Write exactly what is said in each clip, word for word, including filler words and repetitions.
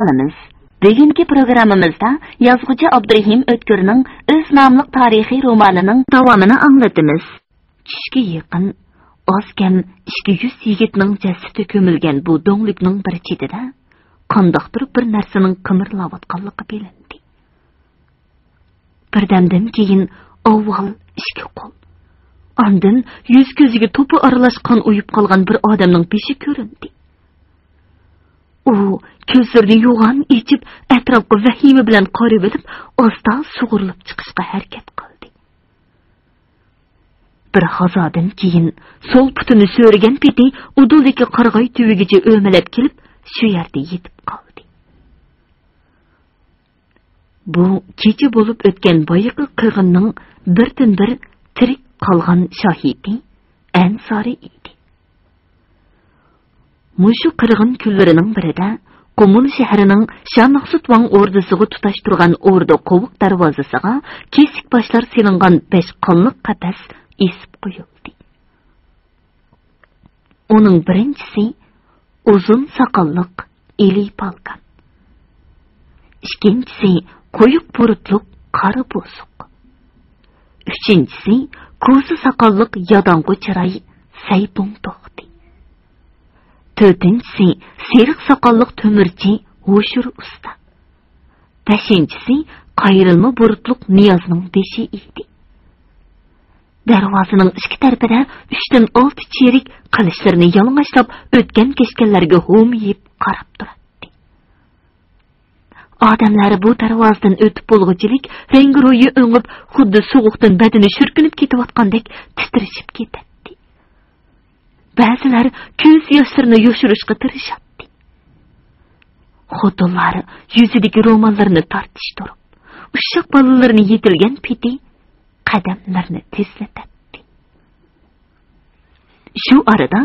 قىلىمىز. بۈگۈنكى پروگراممىمىزدا يازغۇچى ئابدۇرېھىم ئۆتكۈرنىڭ ئۆز ناملىق تارىخىي رومانىنىڭ داۋامىنى ئاڭلىتىمىز. چۈشكە يېقىن ئاز-كەم ئىككى يۈز يىگىتنىڭ جەسىتى كۆمۈلگەن بۇ دۆڭلۈكنىڭ بىر چېتىدە قانداقتۇر بىر نەرسىنىڭ قىمىرلاۋاتقانلىقى بىلىندى. بىردەمدىن كېيىن ئاۋۋال ئىككى قول، ئاندىن يۈز-كۆزىگە توپا ئارىلاش قان ئۇيۇپ قالغان بىر ئادەمنىڭ بېشى كۆرۈندى. ئۇ كۆزلىرىنى يوغان ئېچىپ، ئەتراپقا ۋەھىمە بىلەن قارىۋېلىپ، ئاستا سۇغۇرۇلۇپ چىقىشقا ھەرىكەت قىلدى. بىر ھازادىن كېيىن سول پۇتىنى سۆرىگەن پېتى ئۇدۇلدىكى قارىغاي تۈۋىگىچە ئۆمىلەپ كېلىپ، شۇ يەردە يېتىپ قالدى. بۇ كېچە بولۇپ ئۆتكەن بايىقى قىرغىننىڭ بىردىنبىر تىرىك قالغان شاھىتى ئەنسارى ئىدى. مۇشۇ قىرغىن كۈنلىرىنىڭ بىرىدە قۇمۇل شەھىرىنىڭ شاھ مەخسۇت ۋاڭ ئوردىسىغا تۇتاشتۇرغان ئوردا قوۋۇق دەرۋازىسىغا كېسىك باشلار سېلىنغان بەش قانلىق قەپەس ئېسىپ قويۇلدى. ئۇنىڭ بىرىنچىسى ئۇزۇن ساقاللىق ئىلى پالكان، ئىككىنچىسى قويۇق بۇرۇتلۇق قارا بوزۇق، ئۈچىنچىسى كوزا ساقاللىق ياداڭغۇ چىراي سەيپۇڭ توختى، تۆتىنچىسى سېرىق ساقاللىق تۆمۈرچى ھوشۇر ئۇستا، بەشىنچىسى قايرىلما بۇرۇتلۇق نىيازنىڭ بېشى ئىدى. دەرۋازىنىڭ ئىككى تەرىپىدە ئۈچتىن ئالتە چېرىك قىلىچلىرىنى يالىڭاچلاپ ئۆتكەن-كەچكەنلەرگە ھومىيىپ قاراپ تۇراتتى. ئادەملەر بۇ دەرۋازىدىن ئۆتۈپ بولغۇچىلىك رەڭگى-رويى ئۆڭۈپ، خۇددى سوغۇقتىن بەدىنى شۈركۈنۈپ كېتىۋاتقاندەك تىترىشىپ كېتەتتى. بەزىلەر كۆز ياشلىرىنى يوشۇرۇشقا تىرىشاتتى. خوتۇنلار يۈزىدىكى روماللىرىنى تارتىشتۇرۇپ، ئۇششاق بالىلىرىنى يېتىلگەن پېتى قەدەملىرىنى تېزلىتەتتى. شۇ ئارىدا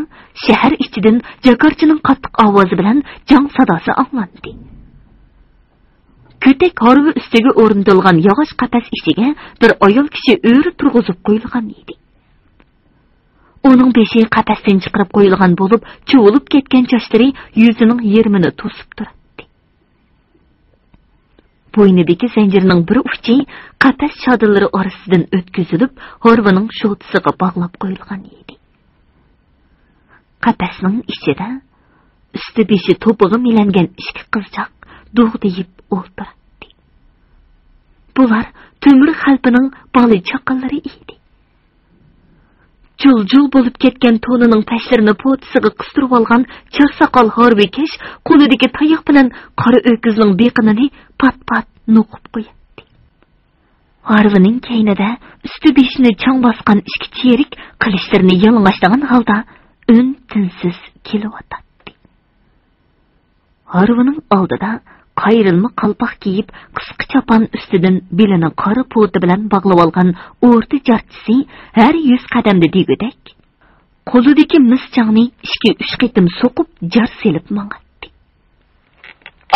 شەھەر ئىچىدىن جاكارچىنىڭ قاتتىق ئاۋازى بىلەن جاڭ ساداسى ئاڭلاندى. كۆتەك ھارۋا ئۈستىگە ئورنىتىلغان ياغاچ قەپەس ئىچىگە بىر ئايال كىشى ئۆرە تۇرغۇزۇپ قويۇلغان ئىدى. ئۇنىڭ بېشى قەپەستىن چىقىرىپ قويۇلغان بولۇپ، چۇۋۇلۇپ كەتكەن چاچلىرى يۈزىنىڭ يېرىمىنى توسۇپ تۇراتتى. بوينىدىكى زەنجىرنىڭ بىر ئۇچى قەپەس شادىلىرى ئارىسىدىن ئۆتكۈزۈلۈپ، ھارۋىنىڭ شوتىسىغا باغلاپ قويۇلغان ئىدى. قەپەسنىڭ ئىچىدە ئۈستى بېشى توپىغا مىلەنگەن ئىككى قىزچاق دۇغدىيىپ ئولتۇراتتى. بۇلار تۆمۈر خەلپىنىڭ بالا چاقىلىرى ئىدى. جۇل-جۇل بولۇپ كەتكەن تونىنىڭ پەشلىرىنى پوتىسىغا قىستۇرۇۋالغان چار ساقال ھارۋىكەش قولىدىكى تاياق بىلەن قارا ئۆكۈزنىڭ بېقىنىنى پات-پات نوقۇپ قوياتتى. ھارۋىنىڭ كەينىدە ئۈستى بېشىنى چاڭ باسقان ئىككى چېرىك قىلىچلىرىنى يالىڭاچلىغان ھالدا ئۈن-تىنسىز كېلىۋاتاتتى. ھارۋىنىڭ ئالدىدا قايرىلما قالپاق كىيىپ، قىسقا چاپان ئۈستىدىن بېلىنى قارا پوتا بىلەن باغلىۋالغان ئورتا جارچىسى ھەر يۈز قەدەمدە دېگۈدەك، قولىدىكى مىس چاڭنى ئىككى-ئۈچ قېتىم سوقۇپ، جار سېلىپ ماڭاتتى.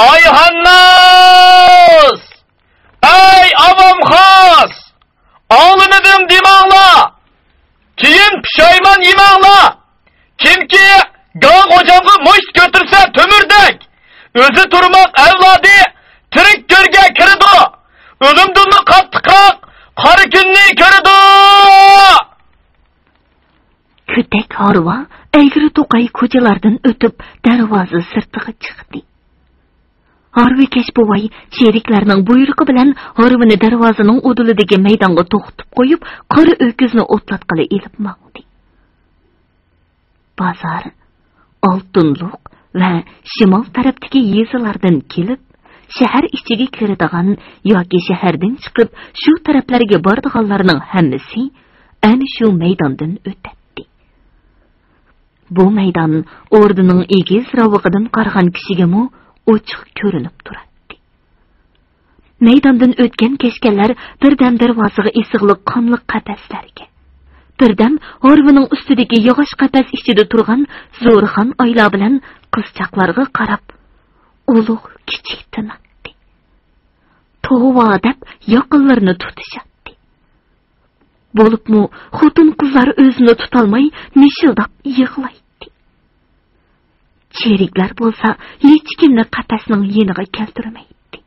ئاي ھانناس! ئەي ئاۋام خاس! ئاڭلىمىدىم دېمەڭلار! كېيىن پۇشايمان يېمەڭلار! كىمكى گاڭ غوجامغا مۇشت كۆتۈرسە تۆمۈردەك، ئۆزى تۇرماق ئەۋلادى تىرىك گۆرگە كىرىدۇ، ئۆلۈمدىنمۇ قاتتىقراق قارا كۈننى كۆرىدۇ! كۆتەك ھارۋا ئەگرى-توقاي كوچىلاردىن ئۆتۈپ، دەرۋازا سىرتىغا چىقتى. ھارۋىكەش بوۋاي چېرىكلەرنىڭ بۇيرۇقى بىلەن ھارۋىنى دەرۋازىنىڭ ئۇدۇلىدىكى مەيدانغا توختىتىپ قويۇپ، قارا ئۆكۈزنى ئوتلاتقىلى ئېلىپ ماڭدى. بازار، ئالتۇنلۇق ۋە شىمال تەرەپتىكى يېزىلاردىن كېلىپ، شەھەر ئىچىگە كىرىدىغان ياكى شەھەردىن چىقىپ، شۇ تەرەپلەرگە بارىدىغانلارنىڭ ھەممىسى ئەنە شۇ مەيداندىن ئۆتەتتى. بۇ مەيدان ئوردىنىڭ ئېگىز راۋىقىدىن قارىغان كىشىگىمۇ ئوچۇق كۆرۈنۈپ تۇراتتى. مەيداندىن ئۆتكەن-كەچكەنلەر بىردەم دەرۋازىغا ئېسىقلىق قانلىق قەپەسلەرگە، بىردەم ھارۋىنىڭ ئۈستىدىكى ياغاچ قەپەس ئىچىدە تۇرغان زورىخان ئايلار بىلەن قىزچاقلارغا قاراپ، ئۇلۇغ-كىچىك تىناتتى. توۋا دەپ ياقىلىرىنى تۇتۇشاتتى. بولۇپمۇ خوتۇن-قىزلار ئۆزىنى تۇتالماي مىشىلداپ يىغلايتتى. چېرىكلەر بولسا ھېچكىمنى قەپەسنىڭ يېنىغا كەلتۈرمەيتتى.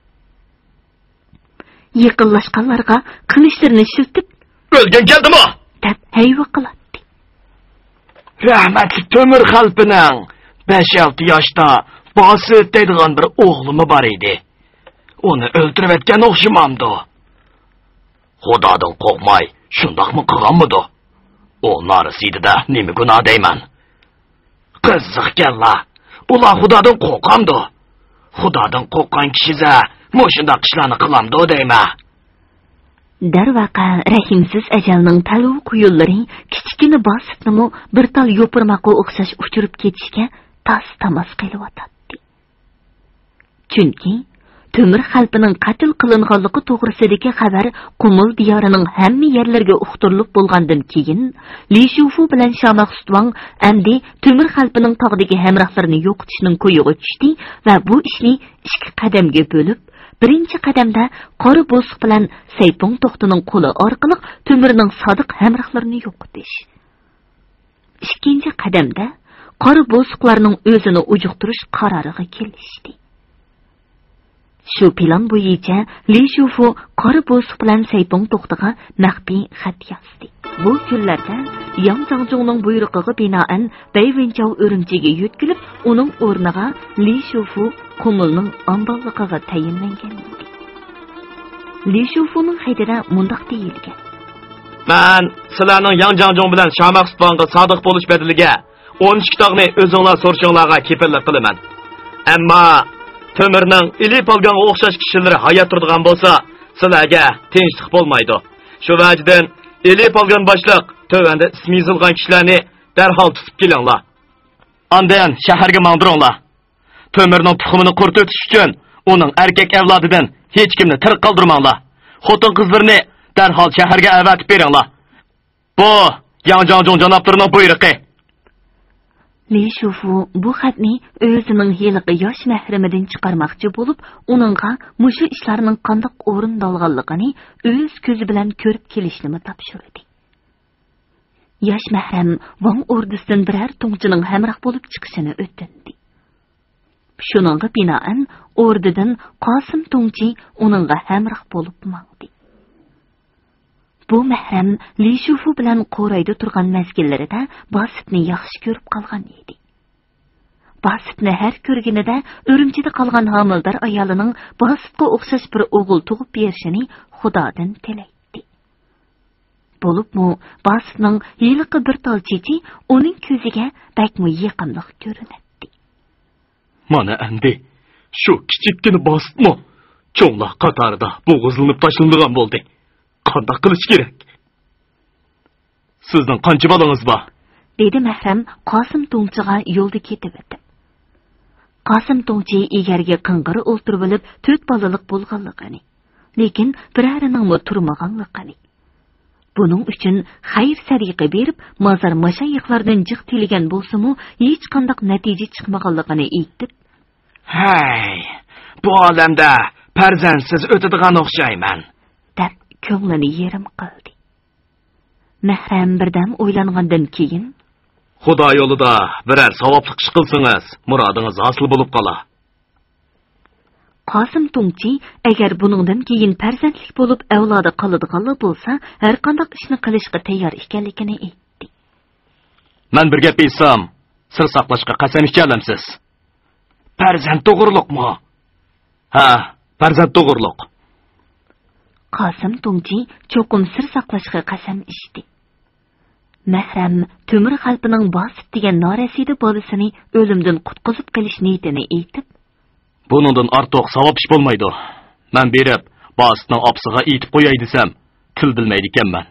يېقىنلاشقانلارغا قىلىچلىرىنى شىلتىپ، «ئۆلگۈڭ كەلدىمۇ؟» دەپ ھەيۋە قىلاتتى. رەھمەتلىك تۆمۈر خەلپىنىڭ بەش-ئالتە ياشتا باسىت دەيدىغان بىر ئوغلىمۇ بار ئىدى. ئۇنى ئۆلتۈرۈۋەتكەن ئوخشىمامدۇ؟ خۇدادىن قورقماي شۇنداقمۇ قىلغانمىدۇ؟ ئۇ نارەسىدىدە نېمە گۇناھ دەيمەن؟ قىزىقكەنلا، ئۇلار خۇدادىن قورقامدۇ؟ خۇدادىن قورققان كىشىلەر مۇشۇنداق ئىشلارنى قىلامدۇ دەيمەن. دەرۋەقە، رەھىمسىز ئەجەلنىڭ تەلۋە قۇيۇنلىرى كىچىككىنە باسىتنىمۇ بىر تال يوپۇرماققا ئوخشاش ئۇچۇرۇپ كېتىشكە تاس-تاماس قېلىۋاتاتتى. چۈنكى تۆمۈر خەلپىنىڭ قەتل قىلىنغانلىقى توغرىسىدىكى خەۋەر قۇمۇل دىيارىنىڭ ھەممە يەرلىرىگە ئۇقتۇرۇلۇپ بولغاندىن كېيىن، لى شۇفۇ بىلەن شاماخ سۇتۋاڭ ئەمدى تۆمۈر خەلپىنىڭ تاغدىكى ھەمراھلىرىنى يوقىتىشنىڭ كويىغا چۈشتى ۋە بۇ ئىشنى ئىككى قەدەمگە بۆلۈپ، بىرىنچى قەدەمدە قارا بوسۇق بىلەن سەيپۇڭ توختىنىڭ قولى ئارقىلىق تۆمۈرنىڭ سادىق ھەمراھلىرىنى يوقىتىش، ئىككىنچى قەدەمدە قارا بوسۇقلارنىڭ ئۆزىنى ئۇجۇقتۇرۇش قارارىغا كېلىشتى. شۇ پىلان بويىچە لى شۇفۇ قارا بوسۇق بىلەن سەيپۇڭ توختىغا مەخپىي خەت يازدى. بۇ كۈنلەردە ياڭ جاڭجۇڭنىڭ بۇيرۇقىغا بىنائەن، بەي ۋېنچاۋ ئۈرۈمچىگە يۆتكىلىپ، ئۇنىڭ ئورنىغا لى شۇفۇ قۇمۇلنىڭ ئامباللىقىغا تەيىنلەنگەن ئىدى. لى شۇفۇنىڭ خېتىدە مۇنداق دېيىلگەن: مەن سىلەرنىڭ ياڭ جاڭجۇڭ بىلەن شاماخ سۇتۋاڭغا سادىق بولۇش بەدىلىگە ئون ئىككى تاغنى ئۆزۈڭلار سورىشىڭلارغا كېپىللىك قىلىمەن. ئەمما تۆمۈرنىڭ ئىلى پالگانغا ئوخشاش كىشىلىرى ھايات تۇرىدىغان بولسا، سىلەرگە تىنچلىق بولمايدۇ. شۇ ۋەجىدىن ئىلى پالگان باشلىق تۆۋەندە ئىسمى يېزىلغان كىشىلەرنى دەرھال تۇتۇپ كېلىڭلار. ئاندىن شەھەرگە ماڭدۇرۇڭلار. تۆمۈرنىڭ تۇخۇمىنى قۇرۇتۇۋېتىش ئۈچۈن ئۇنىڭ ئەركەك ئەۋلادىدىن ھېچكىمنى تىرىك قالدۇرماڭلار. خوتۇن-قىزلىرىنى دەرھال شەھەرگە ئەۋەتىپ بېرىڭلار. بۇ ياڭ جاڭجۇڭ جانابلىرىنىڭ بۇيرۇقى. لى شۇفۇ بۇ خەتنى ئۆزىنىڭ ھېلىقى ياش مەھرىمىدىن چىقارماقچى بولۇپ، ئۇنىڭغا مۇشۇ ئىشلارنىڭ قانداق ئورۇندالغانلىقىنى ئۆز كۆزى بىلەن كۆرۈپ كېلىشنىمۇ تاپشۇردى. ياش مەھرەم ۋاڭ ئوردىسىدىن بىرەر تۇڭچىنىڭ ھەمراھ بولۇپ چىقىشىنى ئۆتۈندى. شۇنىڭغا بىنائەن، ئوردىدىن قاسىم تۇڭچى ئۇنىڭغا ھەمراھ بولۇپ ماڭدى. بۇ مەھرەم لى شۇفۇ بىلەن قورايدا تۇرغان مەزگىللىرىدە باسىتنى ياخشى كۆرۈپ قالغان ئىدى. باسىتنى ھەر كۆرگىنىدە ئۈرۈمچىدە قالغان ھامىلىدار ئايالىنىڭ باسىتقا ئوخشاش بىر ئوغۇل تۇغۇپ بېرىشىنى خۇدادىن تىلەيتتى. بولۇپمۇ باسىتنىڭ ھېلىقى بىر تال چېچى ئۇنىڭ كۆزىگە بەكمۇ يېقىملىق كۆرۈنەتتى. مانا ئەمدى شۇ كىچىككىنە باسىتمۇ چوڭلار قاتارىدا بوغۇزلىنىپ تاشلىنىدىغان بولدى. قانداق قىلىش كېرەك؟ سىزنىڭ قانچە بالىڭىز بار؟ دېدى مەھرەم قاسىم تۇڭچىغا يولدا كېتىۋېتىپ. قاسىم تۇڭچى ئېگەرگە قىڭغىر ئولتۇرۇۋېلىپ، تۆت بالىلىق بولغانلىقىنى، لېكىن بىرەرىنىڭمۇ تۇرمىغانلىقىنى، بۇنىڭ ئۈچۈن خەير-سەدىقە بېرىپ، مازار ماشايىخلاردىن جىق تىلىگەن بولسىمۇ، ھېچقانداق نەتىجە چىقمىغانلىقىنى ئېيتىپ، ھەي، بۇ ئالەمدە پەرزەنتسىز ئۆتىدىغان ئوخشايمەن، دەپ كۆڭلىنى يېرىم قىلدى. مەھرەم بىردەم ئويلانغاندىن كېيىن، خۇدا يولىدا بىرەر ساۋابلىق ئىش قىلسىڭىز، مۇرادىڭىز ھاسىل بولۇپ قالار. قاسىم تۇڭچى ئەگەر بۇنىڭدىن كېيىن پەرزەنتلىك بولۇپ ئەۋلادى قالىدىغانلا بولسا، ھەرقانداق ئىشنى قىلىشقا تەييار ئىكەنلىكىنى ئېيتتى. مەن بىر گەپ ئېيتسام، سىر ساقلاشقا قەسەم ئىچەلەمسىز؟ پەرزەنت توغرۇلۇقمۇ؟ ھە، پەرزەنت توغرۇلۇق. قاسىم تۇڭچى چوقۇم سىر ساقلاشقا قەسەم ئىچتى. مەھرەم تۆمۈر خەلپىنىڭ باسىت دېگەن نارەسىدە بالىسىنى ئۆلۈمدىن قۇتقۇزۇپ قېلىش نىيىتىنى ئېيتىپ، بۇنىڭدىن ئارتۇق ساۋاب ئىش بولمايدۇ. مەن بېرىپ، باسىتنىڭ ئاپىسىغا ئېيتىپ قوياي دېسەم، تىل بىلمەيدىكەنمەن.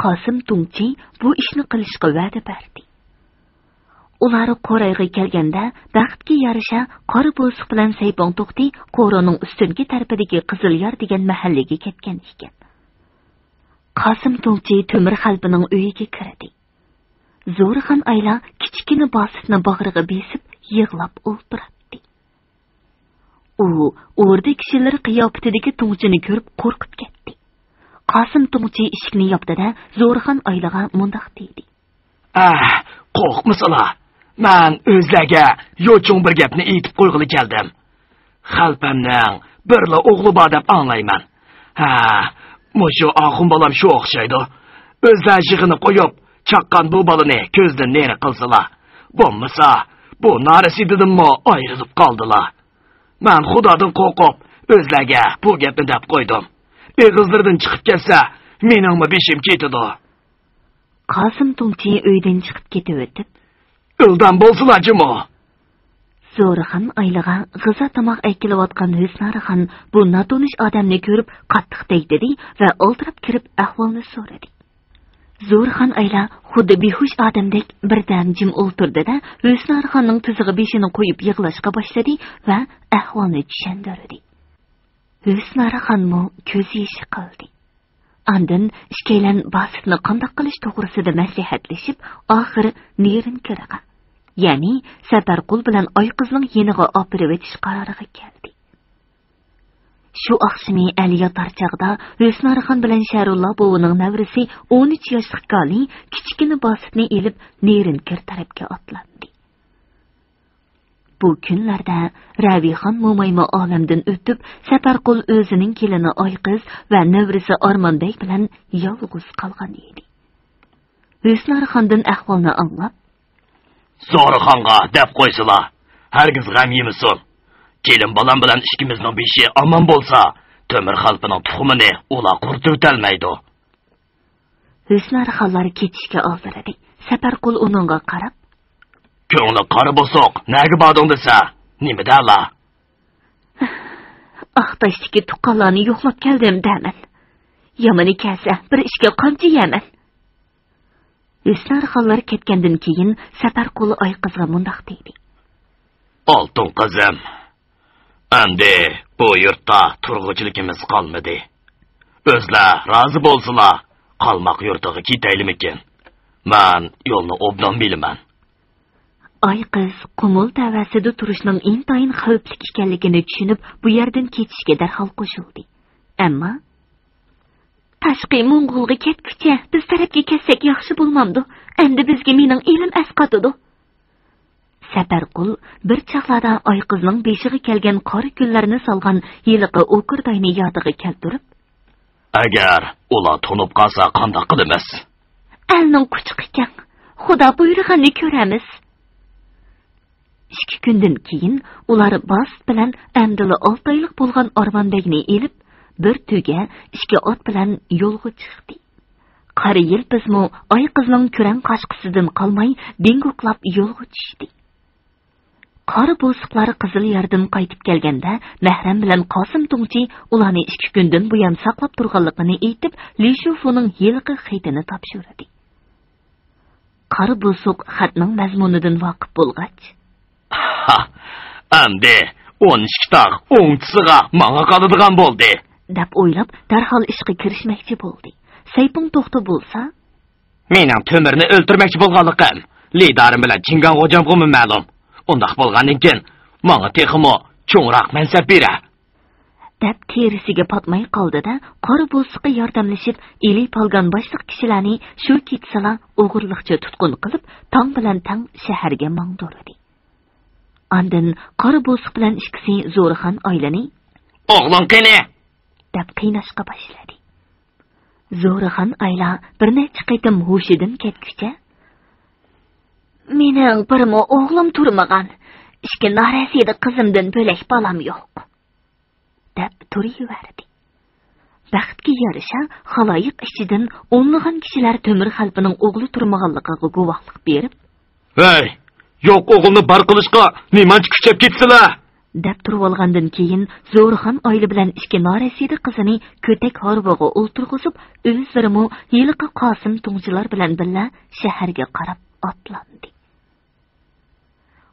قاسىم تۇڭچى بۇ ئىشنى قىلىشقا ۋەدە بەردى. ئۇلار قورايغا كەلگەندە، بەختكە يارىشا، قارا بوسۇق بىلەن سەيپۇڭ توختى قورۇنىڭ ئۈستۈنكى تەرىپىدىكى قىزىليار دېگەن مەھەللىگە كەتكەن ئىكەن. قاسىم تۇڭچى تۆمۈر خەلپىنىڭ ئۆيىگە كىردى. زورىخان ئايلا كىچىككىنە باسىتنى باغرىغا بېسىپ يىغلاپ ئولتۇراتتى. ئۇ ئوردا كىشىلىرى قىياپىتىدىكى تۇڭچىنى كۆرۈپ قورقۇپ كەتتى. قاسىم تۇڭچى ئىشىكنى ياپتى-دە، زورىخان ئايلىغا مۇنداق دېدى. ئەھ، قورقمىسىلا، مەن ئۆزلەرگە يوچۇن بىر گەپنى ئېيتىپ قويغىلى كەلدىم. خەلپەمنىڭ بىرلا ئوغلى بار دەپ ئاڭلايمەن. ھە، مۇشۇ ئاخۇن بالام شۇ ئوخشايدۇ. ئۆزلەر يىغىنى قويۇپ، چاققان بۇ بالىنى كۆزدىن نېرى قىلسىلا. بولمىسا، بۇ نارەسىدىدىنمۇ ئايرىلىپ قالدىلا. مەن خۇدادىن قورقۇپ، ئۆزلەرگە بۇ گەپنى دەپ قويدۇم. ئېغىزلىرىدىن چىقىپ كەتسە، مېنىڭمۇ بېشىم كېتىدۇ. قاسىم تۇڭچى ئۆيدىن چىقىپ كېتىۋېتىپ، ئىلدام بولسىلا جۇمۇ. زورىخان ئايلىغا غىزا تاماق ئەكېلىۋاتقان ھۆسنارىخان بۇ ناتونۇش ئادەمنى كۆرۈپ قاتتىق دەيدىدى ۋە ئالدىراپ كىرىپ ئەھۋالنى سورىدى. زورىخان ئايلا خۇددى بىھۇش ئادەمدەك بىردەم جىم ئولتۇردى-دە، ھۆسنارىخاننىڭ تىزىغا بېشىنى قويۇپ يىغلاشقا باشلىدى ۋە ئەھۋالنى چۈشەندۈردى. ھۆسنارىخانمۇ كۆز يېشى قىلدى. ئاندىن ئىككىيلەن باسىتنى قانداق قىلىش توغرىسىدا مەسلىھەتلىشىپ، ئاخىر نېرىنكىرغا، يەنى سەپەرقۇل بىلەن ئايقىزنىڭ يېنىغا ئاپىرىۋېتىش قارارىغا كەلدى. شۇ ئاخشىمى ئەل ياتار چاغدا ھۆسنارىخان بىلەن شەرۇللا بوۋىنىڭ نەۋرىسى ئون ئۈچ ياشلىق كالى كىچىككىنە باسىتنى ئېلىپ نېرىنكىر تەرەپكە ئاتلاندى. بۇ كۈنلەردە رەۋىخان مومايمۇ ئالەمدىن ئۆتۈپ، سەپەرقۇل ئۆزىنىڭ كېلىنى ئايقىز ۋە نەۋرىسى ئارمانبەگ بىلەن يالغۇز قالغان ئىدى. ھۆسنارىخاندىن ئەھۋالنى ئاڭلاپ، زورىخانغا دەپ قويسىلا، ھەرگىز غەم يېمىسۇن. كېلىن بالام بىلەن ئىككىمىزنىڭ بېشى ئامان بولسا، تۆمۈر خەلپىنىڭ تۇخۇمىنى ئۇلار قۇرۇتۇۋېتەلمەيدۇ. ھۆسنارىخانلار كېتىشكە ئالدىرىدى. سەپەرقۇل ئۇنىڭغا قاراپ، كۆڭلى قارا بوسۇق، نەگە باردىڭ دېسە، نېمە دەلا؟ ئاقتاشتىكى تۇغقانلارنى يوقلاپ كەلدىم دەمەن. يامىنى كەلسە، بىر ئىشكە قامچا يەمەن. ھۆسنارىخانلار كەتكەندىن كېيىن سەپەرقۇل ئايقىزغا مۇنداق دېدى. ئالتۇن قىزىم، ئەمدى بۇ يۇرتتا تۇرغۇچىلىكىمىز قالمىدى. ئۆزلەر رازى بولسىلا، قالماق يۇرتىغا كېتەيلىمىكىن؟ مەن يولنى ئوبدان بىلىمەن. ئايقىز قۇمۇل تەۋەسىدە تۇرۇشنىڭ ئىنتايىن خەۋپلىك ئىكەنلىكىنى چۈشىنىپ، بۇ يەردىن كېتىشكە دەرھال قوشۇلدى. ئەمما، تاشقى موڭغۇلغا كەتكۈچە بىز تەرەپكە كەتسەك ياخشى بولمامدۇ؟ ئەمدى بىزگە مېنىڭ ئېلىم ئەسقاتىدۇ. سەپەرقۇل بىر چاغلاردا ئايقىزنىڭ بېشىغا كەلگەن قارا كۈنلەرنى سالغان ھېلىقى ئوكۇرداينى يادىغا كەلتۈرۈپ، ئەگەر ئۇلار تونۇپ قالسا قانداق قىلىمىز؟ ئەلنىڭ قۇچىقى كەڭ، خۇدا بۇيرۇغاننى كۆرەرمىز. ئىككى كۈندىن كېيىن ئۇلار باسىت بىلەن ئەمدىلا ئالتە ئايلىق بولغان ئارمانبەگنى ئېلىپ، بىر تۆگە، ئىككى ئات بىلەن يولغا چىقتى. قارا يىلپىزمۇ ئايقىزنىڭ كۆرەڭ قاچقۇسىدىن قالماي، دىڭگۇقلاپ يولغا چۈشتى. قارا بوسۇقلار قىزىل ياردىن قايتىپ كەلگەندە، مەھرەم بىلەن قاسىم تۇڭچى ئۇلارنى ئىككى كۈندىن بۇيان ساقلاپ تۇرغانلىقىنى ئېيتىپ، لى شۇفۇنىڭ ھېلىقى خېتىنى تاپشۇردى. قارا بوسۇق خەتنىڭ مەزمۇنىدىن ۋاقىپ بولغاچ، ھا، ئەمدى ئون ئىككى تاغ ئوڭچىسىغا ماڭا قالىدىغان بولدى، دەپ ئويلاپ، دەرھال ئىشقا كىرىشمەكچى بولدى. سەيپۇڭ توختى بولسا، مېنىڭ تۆمۈرنى ئۆلتۈرمەكچى بولغانلىقىم، لىدارىم بىلەن چىڭگاڭ غوجامغىمۇ مەلۇم. ئۇنداق بولغاندىن كېيىن، ماڭا تېخىمۇ چوڭراق مەنسەپ بېرە، دەپ تېرىسىگە پاتماي قالدى-دە، قارا بوسۇققا ياردەملىشىپ، ئىلى پالگان باشلىق كىشىلەرنى شۇ كېچىسىلا ئوغرىلىقچە تۇتقۇن قىلىپ، تاڭ بىلەن تەڭ شەھەرگە ماڭدۇردى. ئاندىن قارا بوسۇق بىلەن ئىككىسى زورىخان ئايلىنى، ئوغلۇڭ قېنى؟ دەپ قىيناشقا باشلىدى. زورىخان ئايلا بىر نەچچە قېتىم ھوشىدىن كەتكۈچە، مېنىڭ بىرمۇ ئوغلۇم تۇرمىغان، ئىككى نارەسىدە قىزىمدىن بۆلەك بالام يوق، دەپ تۇرۇۋەردى. بەختكە يارىشا، خالايىق ئىچىدىن ئونلىغان كىشىلەر تۆمۈر خەلپىنىڭ ئوغلى تۇرمىغانلىقىغا گۇۋاھلىق بېرىپ، ھەي، يوق ئوغۇلنى بار قىلىشقا نېمانچە كۈچەپ كېتىسىلە؟ دەپ تۇرۇۋالغاندىن كېيىن، زورىخان ئائىلە بىلەن ئىككى نارەسىدە قىزىنى كۆتەك ھارۋىغا ئولتۇرغۇزۇپ، ئۆزلىرىمۇ ھېلىقى قاسىم تۇڭچىلار بىلەن بىللە شەھەرگە قاراپ ئاتلاندى.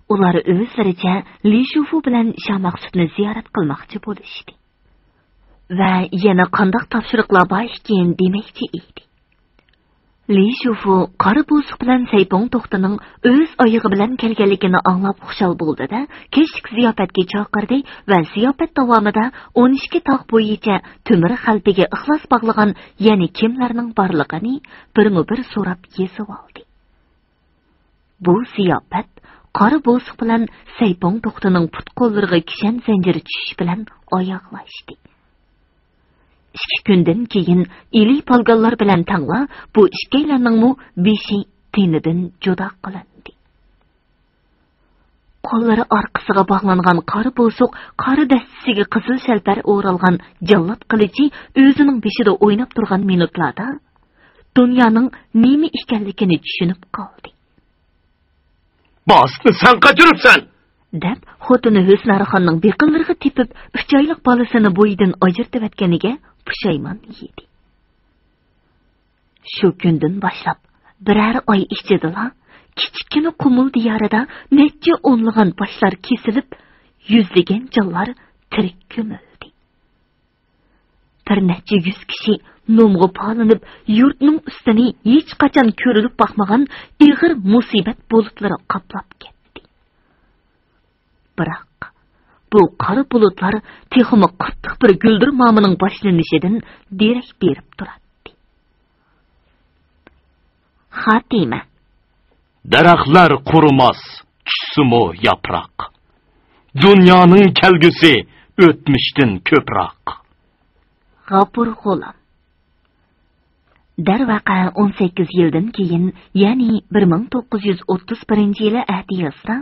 ئۇلار ئۆزلىرىچە لى شۇفۇ بىلەن شاماقسۇتنى زىيارەت قىلماقچى بولۇشتى ۋە يەنە قانداق تاپشۇرۇقلار بار ئىكەن دېمەكچى ئىدى. لى شۇفۇ قارا بوسۇق بىلەن سەيپۇڭ توختىنىڭ ئۆز ئايىغى بىلەن كەلگەنلىكىنى ئاڭلاپ خۇشال بولدى-دە، كەچلىك زىياپەتكە چاقىردى ۋە زىياپەت داۋامىدا ئون ئىككى تاغ بويىچە تۆمۈر خەلپىگە ئىخلاس باغلىغان يەنە كىملەرنىڭ بارلىقىنى بىرمۇ بىر سوراپ يېزىۋالدى. بۇ زىياپەت قارا بوسۇق بىلەن سەيپۇڭ توختىنىڭ پۇت-قوللىرىغا كىشەن زەنجىرى چۈشۈش بىلەن ئاياغلاشتى. ئىككى كۈندىن كېيىن ئىلى پالگانلار بىلەن تەڭلا بۇ ئىككىيلەننىڭمۇ بېشى تېنىدىن جۇدا قىلىندى. قوللىرى ئارقىسىغا باغلانغان قارا بوسۇق، قارا دەستىسىگە قىزىل شەلپەر ئورالغان جاللات قىلىچى ئۆزىنىڭ بېشىدا ئويناپ تۇرغان مىنۇتلاردا دۇنيانىڭ نېمە ئىكەنلىكىنى چۈشىنىپ قالدى. «بالىسىنى سەن قاچۇرۇپسەن!» دەپ، خوتۇنى ھۆسنارخاننىڭ بېقىنلىرىغا تېپىپ، ئۈچ ئايلىق بالىسىنى بويىدىن ئاجرىتىۋەتكىنىگە پۇشايمان يېدى. شۇ كۈندىن باشلاپ بىرەر ئاي ئىچىدىلا كىچىككىنە قۇمۇل دىيارىدا نەچچە ئونلىغان باشلار كېسىلىپ، يۈزلىگەن جانلار تىرىك كۆمۈلدى. بىر نەچچە يۈز كىشى نومغا پالىنىپ، يۇرتنىڭ ئۈستىنى ھېچقاچان كۆرۈلۈپ باقمىغان ئېغىر مۇسىبەت بۇلۇتلىرى قاپلاپ كەتتى. بىراق، بۇ قارا بۇلۇتلار تېخىمۇ قاتتىق بىر گۈلدۈرمامىنىڭ باشلىنىشىدىن دېرەك بېرىپ تۇراتتى. خاتىمە. دەرەخلەر قۇرۇماس، چۈشسىمۇ ياپراق. دۇنيانىڭ كەلگۈسى ئۆتمۈشتىن كۆپراق. غاپۇر غۇلام. دەرۋەقە، ئون سەككىز يىلدىن كېيىن، يەنى بىر مىڭ توققۇز يۈز ئوتتۇز بىرىنچى يىلى ئەتىيازدا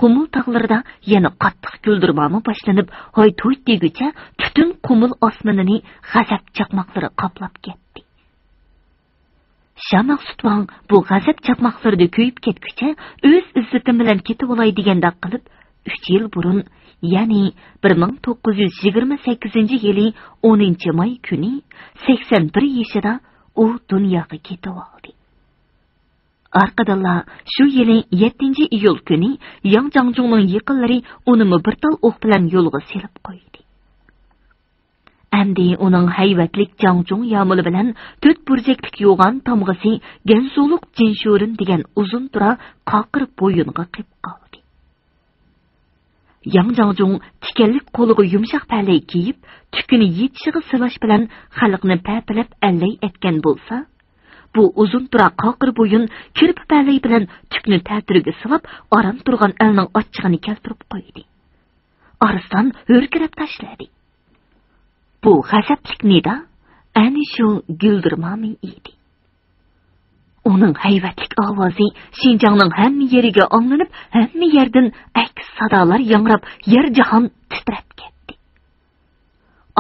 قۇمۇل تاغلىرىدا يەنە قاتتىق گۈلدۈرمامە باشلىنىپ، ھاي-توي دېگۈچە پۈتۈن قۇمۇل ئاسمىنىنى غەزەپ چاقماقلىرى قاپلاپ كەتتى. شامەخسۇت ۋاڭ بۇ غەزەپ چاقماقلىرىدا كۆيۈپ كەتكۈچە، ئۆز ئىززىتىم بىلەن كېتىۋالاي دېگەندەك قىلىپ، ئۈچ يىل بۇرۇن، يەنى بىر مىڭ توققۇز يۈز يىگىرمە سەككىزىنچى يىلى ئونىنچى ماي كۈنى سەكسەن بىر يېشىدا ئۇ دۇنياغا كېتىۋالدى. ئارقىدىنلا شۇ يىلى يەتتىنچى ئىيۇل كۈنى ياڭ جاڭجۇڭنىڭ يېقىنلىرى ئۇنىمۇ بىر تال ئوق بىلەن يولغا سېلىپ قويدى. ئەمدى ئۇنىڭ ھەيۋەتلىك جاڭجۇڭ يامۇلى بىلەن تۆت بۇرجەكلىك يوغان تامغىسى گەنسۇلۇق جىنشۈرۈن دېگەن ئۇزۇن تۇرا قاقىر بويۇنغا قېپ قالدى. ياڭ جاڭجۇڭ تىكەنلىك قولىغا يۇمشاق پەلەي كىيىپ، تۈكىنى يېتىشىغا سىلاش بىلەن خەلقنى پەپىلەپ ئەللەي ئەتكەن بولسا، بۇ ئۇزۇن تۇرا قاقىر بويۇن كىرپە پەلەي بىلەن تۈكنى تەتۈرىگە سىلاپ، ئاران تۇرغان ئەلنىڭ ئاچچىقىنى كەلتۈرۈپ قويدى. ئارسلان ھۆركىرەپ تاشلىدى. بۇ غەزەپلىك نىدا ئەنە شۇ گۈلدۈرمامى ئىدى. ئۇنىڭ ھەيۋەتلىك ئاۋازى شىنجاڭنىڭ ھەممە يېرىگە ئاڭلىنىپ، ھەممە يەردىن ئەكس سادالار ياڭراپ، يەر جاھان تىترەپ كەتتى.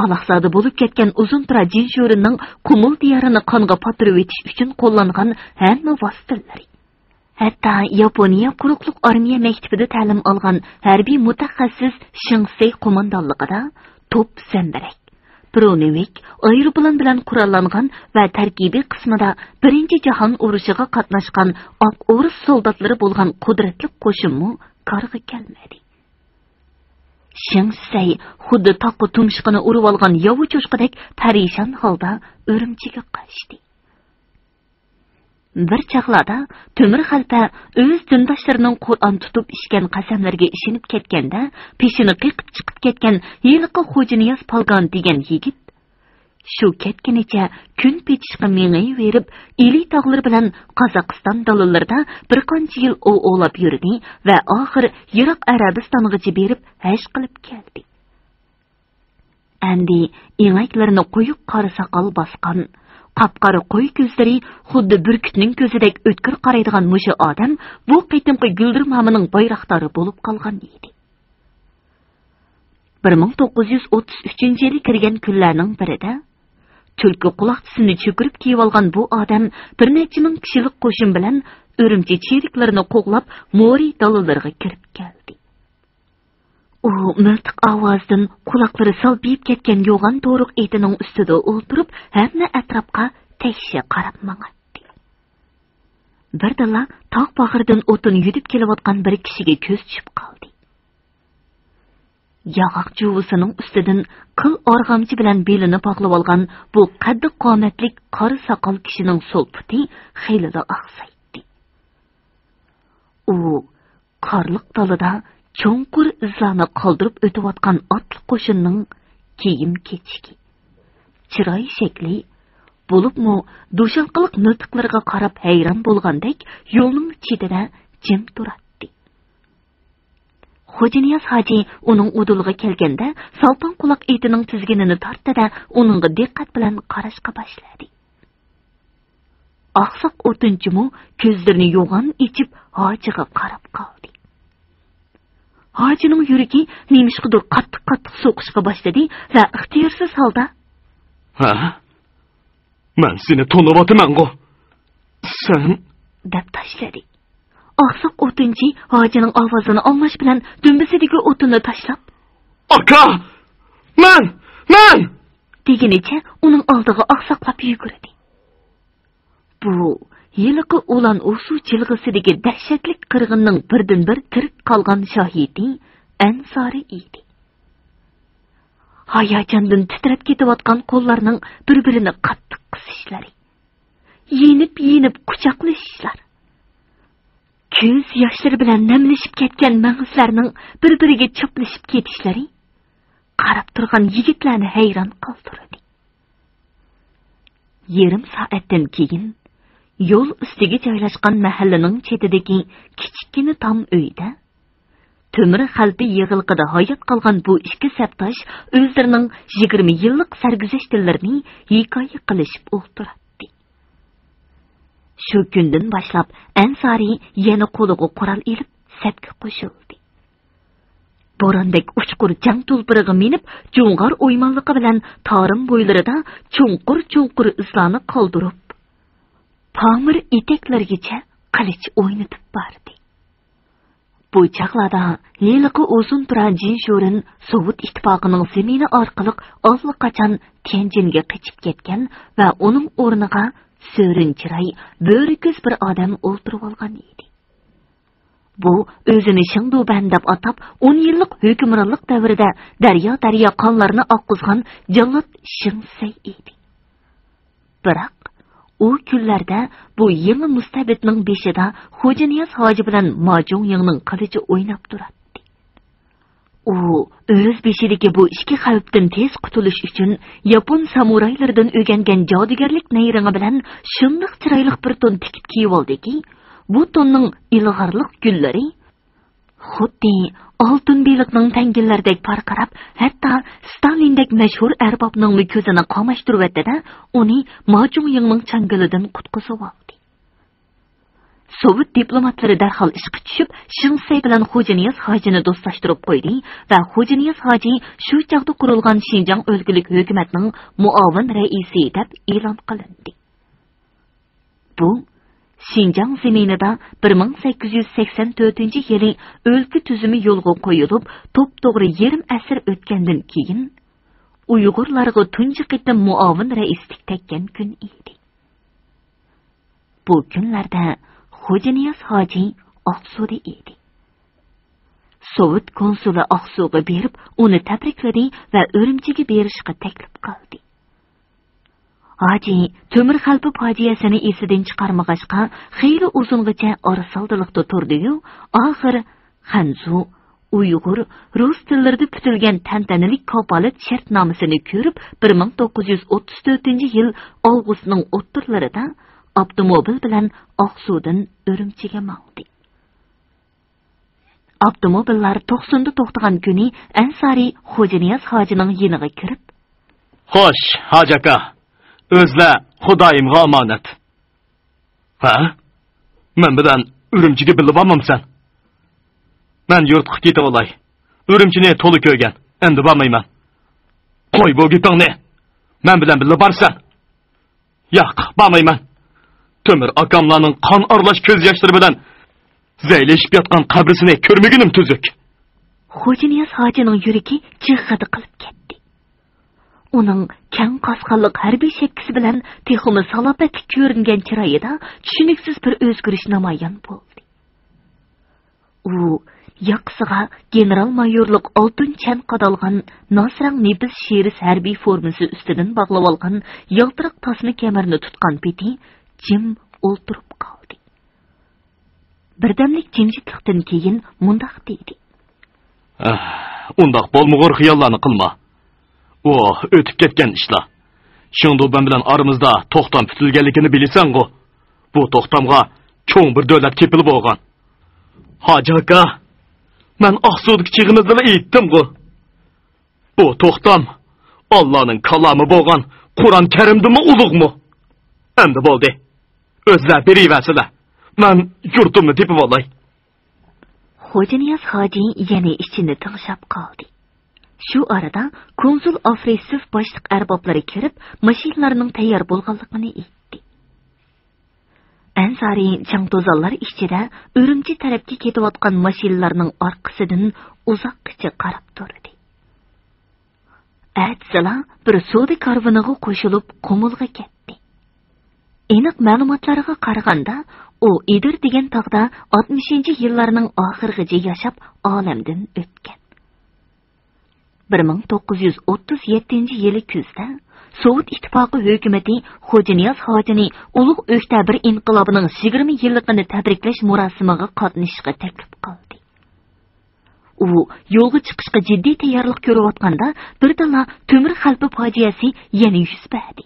ئالاقزادە بولۇپ كەتكەن ئۇزۇن تۇرا جىنشۈرىننىڭ قۇمۇل دىيارىنى قانغا پاتۇرۇۋېتىش ئۈچۈن قوللانغان ھەممە ۋاسىتىلىرى، ھەتتا ياپونىيە قۇرۇقلۇق ئارمىيە مەكتىپىدە تەلىم ئالغان ھەربىي مۇتەخەسسىس شېڭ سەي قوماندانلىقىدا توپ زەمبىرەك، برونېۋىك، ئايروپىلان بىلەن قوراللانغان ۋە تەركىبىي قىسمىدا بىرىنچى جاھان ئۇرۇشىغا قاتناشقان ئاق ئورۇس سولداتلىرى بولغان قۇدرەتلىك قوشۇنمۇ كارغا كەلمىدى. شېڭ سەي خۇددى تاغقا تۇمشۇقىنى ئۇرۇۋالغان ياۋا چوشقىدەك پەرىشان ھالدا ئۈرۈمچىگە قاچتى. بىر چاغلاردا تۆمۈر خەلپە ئۆز دىنداشلىرىنىڭ قۇرئان تۇتۇپ ئىچكەن قەسەملىرىگە ئىشىنىپ كەتكەندە، پېشىنى قېقىپ چىقىپ كەتكەن ھېلىقى خوجانىياز پالگان دېگەن يىگىت شۇ كەتكىنىچە كۈن پېچىشقا مېڭىۋېرىپ، ئىلى تاغلىرى بىلەن قازاقىستان دالىلىرىدا بىر قانچە يىل ئوۋ ئوۋلاپ يۈردى ۋە ئاخىر يىراق ئەرەبىستانغىچە بېرىپ ھەج قىلىپ كەلدى. ئەمدى ئېڭەكلىرىنى قويۇق قارا ساقال باسقان، قاپقارا قوي كۆزلىرى خۇددى بۈركۈتنىڭ كۆزىدەك ئۆتكۈر قارايدىغان مۇشۇ ئادەم بۇ قېتىمقى گۈلدۈرمامىنىڭ بايراقدارى بولۇپ قالغان ئىدى. بىر مىڭ توققۇز يۈز ئوتتۇز ئۈچىنچى يىلى كىرگەن كۈنلەرنىڭ بىرىدە، تۈلكە قۇلاقچىسىنى چۆكۈرۈپ كىيىۋالغان بۇ ئادەم بىر نەچچە مىڭ كىشىلىك قوشۇن بىلەن ئۈرۈمچى چېرىكلىرىنى قوغلاپ، مورى دالىلىرىغا كىرىپ كەلدى. ئۇ مىلتىق ئاۋازىدىن قۇلاقلىرى سالپىيىپ كەتكەن يوغان تورۇق ئېتىنىڭ ئۈستىدە ئولتۇرۇپ، ھەممە ئەتراپقا تەكشى قاراپ ماڭاتتى. بىردىنلا تاغ باغرىدىن ئوتۇن يۈدۈپ كېلىۋاتقان بىر كىشىگە كۆزى چۈشۈپ قالدى. ياغاق جۇۋىسىنىڭ ئۈستىدىن قىل ئارغامچا بىلەن بېلىنى باغلىۋالغان بۇ قەددى قامەتلىك قارا ساقال كىشىنىڭ سول پۇتى خېلىلا ئاقسايتتى. ئۇ قارلىق دالىدا چوڭقۇر ئىزلارنى قالدۇرۇپ ئۆتۈۋاتقان ئاتلىق قوشۇننىڭ كىيىم-كېچىكى، چىراي شەكلى، بولۇپمۇ دۇشاققىلىق مىلتىقلىرىغا قاراپ ھەيران بولغاندەك يولنىڭ چېتىدە جىم تۇراتتى. خوجانىياز ھاجى ئۇنىڭ ئۇدۇلىغا كەلگەندە، سالپاڭ قۇلاق ئېتىنىڭ تىزگىنىنى تارتتى-دە، ئۇنىڭغا دىققەت بىلەن قاراشقا باشلىدى. ئاقساق ئوتۇنچىمۇ كۆزلىرىنى يوغان ئېچىپ، ھاجىغا قاراپ قالدى. ھاجىنىڭ يۈرىكى نېمىشقىدۇر قاتتىق-قاتتىق سوقۇشقا باشلىدى ۋە ئىختىيارسىز ھالدا، ھە؟ مەن سېنى تونۇۋاتىمەنغۇ. سەن دەپ تاشلىدى. ئاقساق ئوتۇنچى ھاجىنىڭ ئاۋازىنى ئاڭلاش بىلەن دۈمبىسىدىكى ئوتۇننى تاشلاپ، ئاكا! مەن! مەن! دېگىنىچە ئۇنىڭ ئالدىغا ئاقساقلاپ يۈگۈردى. بۇ ھېلىقى ئۇلان ئۇسۇ جىلغىسىدىكى دەھشەتلىك قىرغىننىڭ بىردىنبىر تىرىك قالغان شاھىتى ئەنسارى ئىدى. ھاياجاندىن تىترەپ كېتىۋاتقان قوللارنىڭ بىر-بىرىنى قاتتىق قىسىشلىرى، يېنىپ-يېنىپ قۇچاقلىشىشلار، كۆز ياشلىرى بىلەن نەملىشىپ كەتكەن مەڭزىلەرنىڭ بىر-بىرىگە چاپلىشىپ كېتىشلىرى قاراپ تۇرغان يىگىتلەرنى ھەيران قالدۇردى. يېرىم سائەتتىن كېيىن يول ئۈستىگە جايلاشقان مەھەللىنىڭ چېتىدىكى كىچىككىنە تام ئۆيدە تۆمۈر خەلپە يىغلىقىدا ھايات قالغان بۇ ئىككى سەپداش ئۆزلىرىنىڭ يىگىرمە يىللىق سەرگۈزەشتلىرىنى ھېكايە قىلىشىپ ئولتۇراتتى. شۇ كۈندىن باشلاپ ئەنسارى يەنە قولىغا قورال ئېلىپ سەپكە قوشۇلدى. بوراندەك ئۇچقۇر جەڭ تۇلپىرىغا مىنىپ، جۇڭغار ئويمانلىقى بىلەن تارىم بويلىرىدا چوڭقۇر-چوڭقۇر ئىزلارنى قالدۇرۇپ، پامىر ئېتەكلىرىگىچە قىلىچ ئوينىتىپ باردى. بۇ چاغلاردا ھېلىقى ئۇزۇن تۇرا جىن شورېن سوۋېت ئىتتىپاقىنىڭ زېمىنى ئارقىلىق ئاللىقاچان تيەنجىنگە قېچىپ كەتكەن ۋە ئۇنىڭ ئورنىغا سۆرۈن چىراي، بۆرە كۆز بىر ئادەم ئولتۇرۇۋالغان ئىدى. بۇ ئۆزىنى شېڭدۇبەن دەپ ئاتاپ، ئون يىللىق ھۆكۈمرانلىق دەۋرىدە دەريا-دەريا قانلارنى ئاققۇزغان جاللات شېڭ سەي ئىدى. بىراق، ئۇ كۈنلەردە بۇ يېڭى مۇستەبىتنىڭ بېشىدا خوجانىياز ھاجى بىلەن ما جۇڭيىڭنىڭ قىلىچى ئويناپ تۇراتتى. ئۇ ئۆز بېشىدىكى بۇ ئىككى خەۋپتىن تېز قۇتۇلۇش ئۈچۈن، ياپون سامۇرايلىرىدىن ئۆگەنگەن جادۇگەرلىك نەيرىڭى بىلەن شۇنداق چىرايلىق بىر تون تىكىپ كىيىۋالدىكى، بۇ توننىڭ ئىلغارلىق گۈللىرى خۇددى ئالتۇن بېلىقنىڭ تەڭگىلىرىدەك پارقىراپ، ھەتتا ستالىندەك مەشھۇر ئەربابنىڭمۇ كۆزىنى قاماشتۇرۇۋەتتى-دە، ئۇنى ما جۇڭيىڭنىڭ چاڭگىلىدىن قۇتقۇزۇۋالدى. سوۋېت دىپلوماتلىرى دەرھال ئىشقا چۈشۈپ، شېڭ سەي بىلەن خوجانىياز ھاجىنى دوستلاشتۇرۇپ قويدى ۋە خوجانىياز ھاجى شۇ چاغدا قۇرۇلغان شىنجاڭ ئۆلكىلىك ھۆكۈمەتنىڭ مۇئاۋىن رەئىسى دەپ ئېلان قىلىندى. بۇ شىنجاڭ زېمىنىدا بىر مىڭ سەككىز يۈز سەكسەن تۆتىنچى يىلى ئۆلكە تۈزۈمى يولغا قويۇلۇپ، توپتوغرا يېرىم ئەسىر ئۆتكەندىن كېيىن، ئۇيغۇرلارغا تۇنجى قېتىم مۇئاۋىن رەئىسلىك تەگكەن كۈن ئىدى. بۇ كۈنلەردە خوجانىياز ھاجى ئاقسۇدا ئىدى. سوۋېت كونسۇلى ئاقسۇغا بېرىپ، ئۇنى تەبرىكلىدى ۋە ئۈرۈمچىگە بېرىشقا تەكلىپ قىلدى. ھاجى تۆمۈر خەلپە پاجىئەسىنى ئېسىدىن چىقارمىغاچقا، خېلى ئۇزۇنغىچە ئارىسالدىلىقتا تۇردى-يۇ، ئاخىر خەنزۇ، ئۇيغۇر، رۇس تىللىرىدا پۈتۈلگەن تەنتەنىلىك كاپالەت شەرتنامىسىنى كۆرۈپ، بىر مىڭ توققۇز يۈز ئوتتۇز تۆتىنچى يىل ئاۋغۇستنىڭ ئوتتۇرىلىرىدا ئاپتوموبىل بىلەن ئاقسۇدىن ئۈرۈمچىگە ماڭدى. ئاپتوموبىللار توقسۇندا توختىغان كۈنى ئەنسارى خوجانىياز ھاجىنىڭ يېنىغا كىرىپ، خوش، ھاجى ئاكا، ئۆزلەر خۇدايىمغا ئامانەت. ھە؟ مەن بىلەن ئۈرۈمچىگە بىللە بارمامسەن؟ مەن يۇرتقا كېتىۋالاي. ئۈرۈمچىنى تولا كۆرگەن، ئەمدى بارمايمەن. قوي بۇ گېپىڭنى. مەن بىلەن بىللە بارسەن. ياق، بارمايمەن. تۆمۈر ئاكاملارنىڭ قان ئارىلاش كۆز ياشلىرى بىلەن زەيلىشىپ ياتقان قەبرىسىنى كۆرمىگىنىم تۈزۈك. خوجانىياز ھاجىنىڭ يۈرىكى جىغغىدە قىلىپ كەتتى. ئۇنىڭ كەڭ قاسقانلىق ھەربىي شەپكىسى بىلەن تېخىمۇ سالاپەتلىك كۆرۈنگەن چىرايىدا چۈشىنىكسىز بىر ئۆزگىرىش نامايان بولدى. ئۇ ياقىسىغا گېنېرال مايورلۇق ئالتۇن چەن قادالغان نازرەڭ نېپىز شىرىس ھەربىي فورمىسى ئۈستىدىن باغلىۋالغان يالتىراق تاسما كەمەرنى تۇتقان پېتى جىم ئولتۇرۇپ قالدى. بىردەملىك جىمجىتلىقتىن كېيىن مۇنداق دېدى. ئاھ، ئۇنداق بولمىغۇر خىياللارنى قىلما. ئۇ ئۆتۈپ كەتكەن ئىشلار. شېڭدۇبەن بىلەن ئارىمىزدا توختام پۈتۈلگەنلىكىنى بىلىسەنغۇ؟ بۇ توختامغا چوڭ بىر دۆلەت كېپىل بولغان. ھاجى ئاكا، مەن ئاقسۇدىكى چېغىمىزدىلا ئېيتتىمغۇ. بۇ توختام ئاللانىڭ كالامى بولغان قۇرئان كەرىمدىنمۇ ئۇلۇغمۇ؟ ئەمدى بولدى. ئۆزلەر بېرىۋەرسىلە. مەن يۇرتۇمنى تېپىۋالاي. خوجانىياز ھاجى يەنە ئىچىنى تىڭشاپ قالدى. شۇ ئارىدا كونسۇل ئافرىسېف باشلىق ئەربابلىرى كىرىپ، ماشىنىلارنىڭ تەييار بولغانلىقىنى ئېيتتى. ئەنسارى چاڭ-توزانلار ئىچىدە ئۈرۈمچى تەرەپكە كېتىۋاتقان ماشىنىلارنىڭ ئارقىسىدىن ئۇزاققىچە قاراپ تۇردى. ئەتىسىلا بىر سودا كارۋىنىغا قوشۇلۇپ، قۇمۇلغا كەتتى. ئېنىق مەلۇماتلارغا قارىغاندا، ئۇ ئىدىر دېگەن تاغدا ئاتمىشىنچى يىللارنىڭ ئاخىرىغىچە ياشاپ، ئالەمدىن ئۆتكەن. بىر مىڭ توققۇز يۈز ئوتتۇز يەتتىنچى يىلى كۈزدە سوۋېت ئىتتىپاقى ھۆكۈمىتى خوجانىياز ھاجىنى ئۇلۇغ ئۆكتەبىر ئىنقىلابىنىڭ يىگىرمە يىللىقىنى تەبرىكلەش مۇراسىمىغا قاتنىشىشقا تەكلىپ قىلدى. ئۇ يولغا چىقىشقا جىددىي تەييارلىق كۆرۈۋاتقاندا، بىردىنلا تۆمۈر خەلپە پاجىئەسى يەنە يۈز بەردى.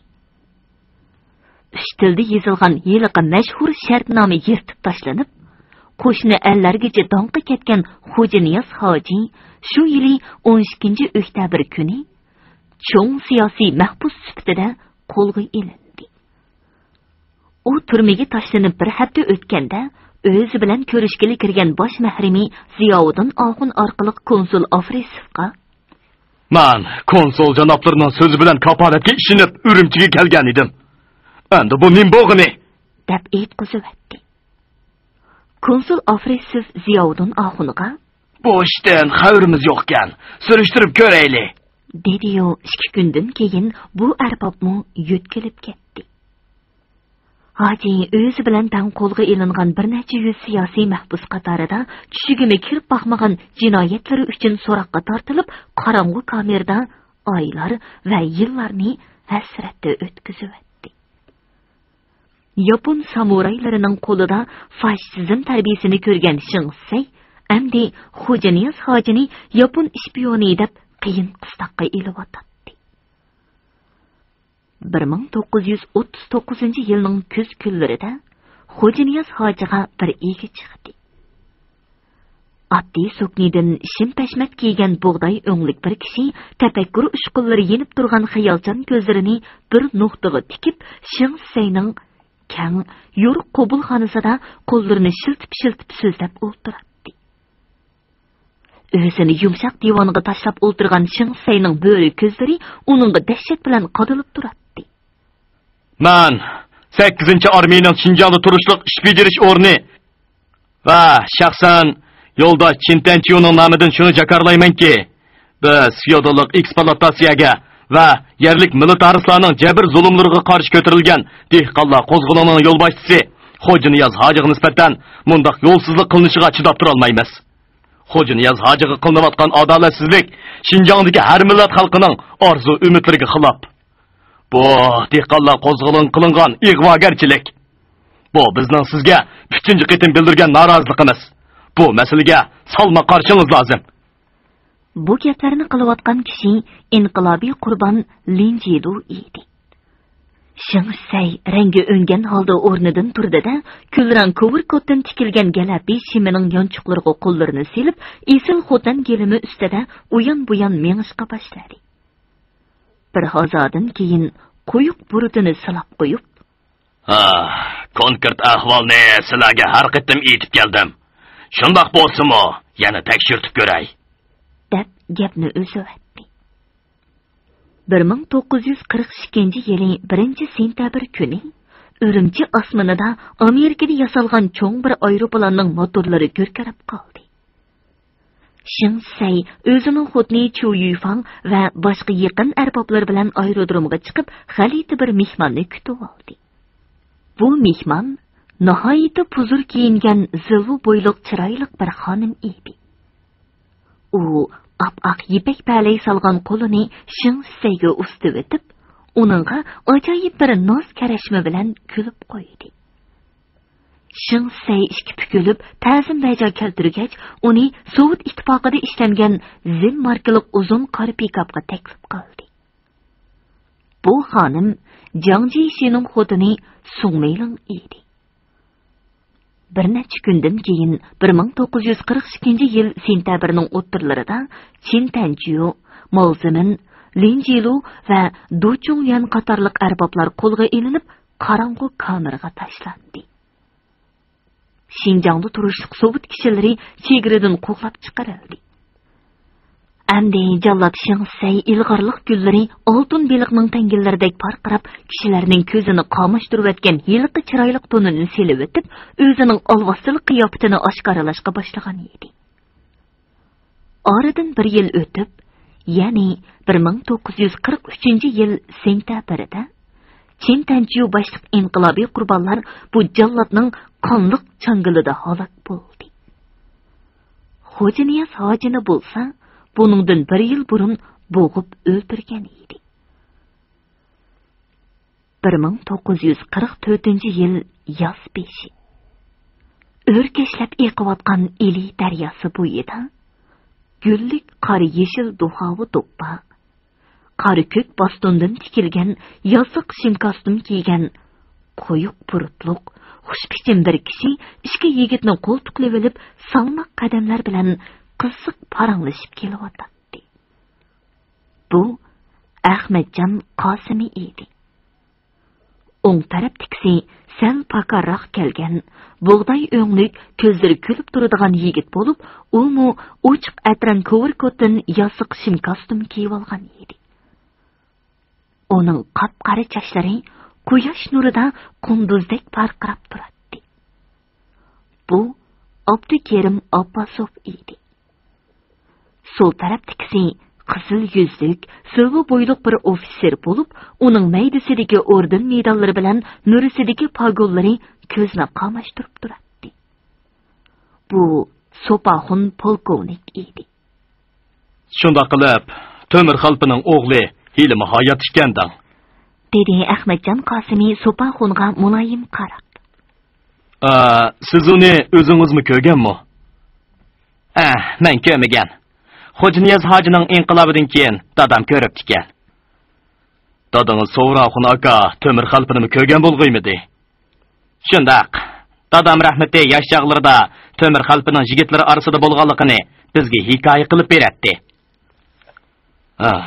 ئۈچ تىلدا يېزىلغان ھېلىقى مەشھۇر شەرتنامە يىرتىپ تاشلىنىپ، قوشنا ئەللەرگىچە داڭقى كەتكەن خوجانىياز ھاجى شۇ يىلى ئون ئىككىنچى ئۆكتەبىر كۈنى چوڭ سىياسىي مەھبۇس سۈپىتىدە قولغا ئېلىندى. ئۇ تۈرمىگە تاشلىنىپ بىر ھەپتە ئۆتكەندە، ئۆزى بىلەن كۆرۈشكىلى كىرگەن باش مەھرىمى زىياۋۇدۇن ئاخۇن ئارقىلىق كونسۇل ئافرىسېفقا، مەن كونسۇل جانابلىرىنىڭ سۆزى بىلەن كاپالەتكە ئىشىنىپ، ئۈرۈمچىگە كەلگەن ئىدىم. ئەمدى بۇ نېمە بولغىنى؟ دەپ ئېيتقۇزۇۋەتتى. كونسۇل ئافرىسېف زىياۋۇدۇن ئاخۇنغا، بۇ ئىشتىن خەۋىرىمىز يوقكەن، سۈرۈشتۈرۈپ كۆرەيلى، دېدىيۇ، ئىككى كۈندىن كېيىن بۇ ئەربابمۇ يۆتكىلىپ كەتتى. ھاجى ئۆزى بىلەن تەڭ قولغا ئېلىنغان بىر نەچچە يۈز سىياسىي مەھبۇس قاتارىدا چۈشىگىمۇ كىرىپ باقمىغان جىنايەتلىرى ئۈچۈن سوراققا تارتىلىپ، قاراڭغۇ كامېردا ئايلار ۋە يىللارنى ھەسرەتتە ئۆتكۈزۈۋەتتى. ياپون سامۇرايلىرىنىڭ قولىدا فاشىزم تەربىيىسىنى كۆرگەن شېڭ شىسەي ئەمدى خوجانىياز ھاجىنى ياپون ئىشپىيونى دەپ قىيىن قىستاققا ئېلىۋاتاتتى. بىر مىڭ توققۇز يۈز ئوتتۇز توققۇزىنچى يىلنىڭ كۈز كۈنلىرىدە خوجانىياز ھاجىغا بىر ئىگە چىقتى. ئاددىي سوكنىدىن شىم پەشمەت كىيگەن بۇغداي ئۆڭلۈك بىر كىشى تەپەككۇر ئۇچقۇنلىرى يېنىپ تۇرغان خىيالچان كۆزلىرىنى بىر نۇقتىغا تىكىپ، شېڭ شىسەينىڭ كەڭ، يورۇق قوبۇلخانىسىدا قوللىرىنى شىلتىپ-شىلتىپ سۆزلەپ ئولتۇراتتى. ئۆزىنى يۇمشاق دىۋانغا تاشلاپ ئولتۇرغان شېڭ شىسەينىڭ بۆرە كۆزلىرى ئۇنىڭغا دەھشەت بىلەن قادىلىپ تۇراتتى. مەن سەككىزىنچى ئارمىيىنىڭ شىنجاڭدا تۇرۇشلۇق ئىش بېجىرىش ئورنى ۋە شەخسەن يولداش چىن تەنچيۇنىڭ نامىدىن شۇنى جاكارلايمەنكى، بىز فېئوداللىق ئېكسپلۇئاتاتسىيەگە ۋە يەرلىك مىلىتارىستلارنىڭ جەبىر-زۇلۇملىرىغا قارشى كۆتۈرۈلگەن دېھقانلار قوزغىلىڭىنىڭ يولباشچىسى خوجانىياز ھاجىغا نىسبەتەن مۇنداق يولسىزلىق قىلىنىشىغا چىداپ تۇرالمايمىز. خوجانىياز ھاجىغا قىلىنىۋاتقان ئادالەتسىزلىك شىنجاڭدىكى ھەر مىللەت خەلقىنىڭ ئارزۇ-ئۈمىدلىرىگە خىلاپ. بۇ دېھقانلار قوزغىلىڭىغا قىلىنغان ئىغۋاگەرچىلىك. بۇ بىزنىڭ سىزگە ئۈچىنچى قېتىم بىلدۈرگەن نارازىلىقىمىز. بۇ مەسىلىگە سالماق قارىشىڭىز لازىم. بۇ گەپلەرنى قىلىۋاتقان كىشى ئىنقىلابىي قۇربان لىن جىدۇ ئىدى. شېڭ شىسەي رەڭگى ئۆڭگەن ھالدا ئورنىدىن تۇردى-دە، كۈلرەڭ كوۋۇركوتتىن تىكىلگەن گەلەپى شىمىنىڭ يانچۇقلىرىغا قوللىرىنى سېلىپ، ئېسىل خوتەن گىلىمى ئۈستىدە ئۇيان-بۇيان مېڭىشقا باشلىدى. بىر ھازادىن كېيىن قويۇق بۇرۇتىنى سىلاپ قويۇپ، ھا، كونكرېت ئەھۋالنى سىلەرگە ھەر قېتىم ئېيتىپ كەلدىم. شۇنداق بولسىمۇ، يەنە تەكشۈرتۈپ كۆرەي، دەپ گەپنى ئۈزۈۋەتتى. بىر مىڭ توققۇز يۈز قىرىق ئىككىنچى يىلى بىرىنچى سېنتەبىر كۈنى ئۈرۈمچى ئاسمىنىدا ئامېرىكىدا ياسالغان چوڭ بىر ئايروپىلاننىڭ موتورلىرى گۈركىرەپ قالدى. شېڭ شىسەي ئۆزىنىڭ خوتۇنى چيۇ يۈيفاڭ ۋە باشقا يېقىن ئەربابلىرى بىلەن ئايرودرومغا چىقىپ، غەلىتە بىر مېھماننى كۈتۈۋالدى. بۇ مېھمان ناھايىتى پۇزۇر كىيىنگەن زىلۋا بويلۇق چىرايلىق بىر خانىم ئىدى. ئۇ ئاپئاق يىپەك پەلەي سالغان قولىنى شېڭ شىسەيگە ئۇزىتىۋېتىپ، ئۇنىڭغا ئاجايىپ بىر ناز كەرەشمە بىلەن كۈلۈپ قويدى. شېڭ شىسەي ئىككى پۈكۈلۈپ، تەزىم بەجا كەلتۈرگەچ، ئۇنى سوۋېت ئىتتىپاقىدا ئىشلەنگەن زىم ماركىلىق ئۇزۇن قارا پىكاپقا تەكلىپ قىلدى. بۇ خانىم جاڭ جىشىنىڭ خوتۇنى سۇڭ مېيلىڭ ئىدى. بىر نەچچە كۈندىن كېيىن، بىر مىڭ توققۇز يۈز قىرىق ئىككىنچى يىل سېنتەبىرنىڭ ئوتتۇرىلىرىدا چىن تەنچيۇ، ماۋ زېمىن، لىن جىلۇ ۋە دۇ چۇڭيۈەن قاتارلىق ئەربابلار قولغا ئېلىنىپ، قاراڭغۇ كامېرغا تاشلاندى. شىنجاڭدا تۇرۇشلۇق سوۋېت كىشىلىرى چېگرىدىن قوغلاپ چىقىرىلدى. ئەمدى جاللات شېڭ سەي ئىلغارلىق گۈللىرى ئالتۇن بېلىقنىڭ تەڭگىلىرىدەك پارقىراپ، كىشىلەرنىڭ كۆزىنى قاماشتۇرۇۋەتكەن ھېلىقى چىرايلىق تونىنى سېلىۋېتىپ، ئۆزىنىڭ ئالۋاستىلىق قىياپىتىنى ئاشكارىلاشقا باشلىغان ئىدى. ئارىدىن بىر يىل ئۆتۈپ، يەنى بىر مىڭ توققۇز يۈز قىرىق ئۈچىنچى يىل سېنتەبىردە، چىن تەنچيۇ باشلىق ئىنقىلابىي قۇربانلار بۇ جاللاتنىڭ قانلىق چاڭگىلىدا ھالاك بولدى. خوجانىياز ھاجىنى بولسا بۇنىڭدىن بىر يىل بۇرۇن بوغۇپ ئۆلتۈرگەن ئىدى. بىر مىڭ توققۇز يۈز قىرىق تۆتىنچى يىل ياز بېشى. ئۆركەشلەپ ئېقىۋاتقان ئىلى دەرياسى بويىدا گۈللۈك قارا يېشىل دۇخاۋا دوپپا، قارا كۆك باستوندىن تىكىلگەن ياسىق شىم كاستۇم كىيگەن، قويۇق بۇرۇتلۇق، خۇش پىچىم بىر كىشى ئىككى يىگىتنى قولتۇقلىۋېلىپ، سالماق قەدەملەر بىلەن قىزىق پاراڭلىشىپ كېلىۋاتاتتى. بۇ ئەخمەتجان قاسىمى ئىدى. ئوڭ تەرەپتىكىسى سەل پاكارراق كەلگەن، بۇغداي ئۆڭلۈك، كۆزلىرى كۈلۈپ تۇرىدىغان يىگىت بولۇپ، ئۇمۇ ئوچۇق ئەترەڭ كوۋركوتتىن ياسىق شىم كاستۇم كىيىۋالغان ئىدى. ئۇنىڭ قاپقارا چاچلىرى قۇياش نۇرىدا قۇندۇزدەك پارقىراپ تۇراتتى. بۇ ئابدۇكېرىم ئابباسوف ئىدى. سول تەرەپتىكىسى قىزىل يۈزلۈك، سىلۋا بويلۇق بىر ئوفىتسېر بولۇپ، ئۇنىڭ مەيدىسىدىكى ئوردېن مېداللىرى بىلەن مۈرىسىدىكى پاگونلىرى كۆزنى قاماشتۇرۇپ تۇراتتى. بۇ سوپاخۇن پولكوۋنىك ئىدى. شۇنداق قىلىپ، تۆمۈر خەلپىنىڭ ئوغلى ھېلىمۇ ھايات ئىكەندىڭ، دېدى ئەخمەتجان قاسىمى سوپاخۇنغا مۇلايىم قاراپ. ئا، سىز ئۇنى ئۆزىڭىزمۇ كۆرگەنمۇ؟ ئە، مەن كۆرمىگەن. خوجانىياز ھاجىنىڭ ئىنقىلابىدىن كېيىن دادام كۆرۈپتىكەن. دادىڭىز سوۋراخۇن ئاكا تۆمۈر خەلپىنىمۇ كۆرگەن بولغىيمىدى؟ شۇنداق. دادام رەھمىتى ياش چاغلىرىدا تۆمۈر خەلپىنىڭ يىگىتلىرى ئارىسىدا بولغانلىقىنى بىزگە ھېكايە قىلىپ بېرەتتى. ئاھ،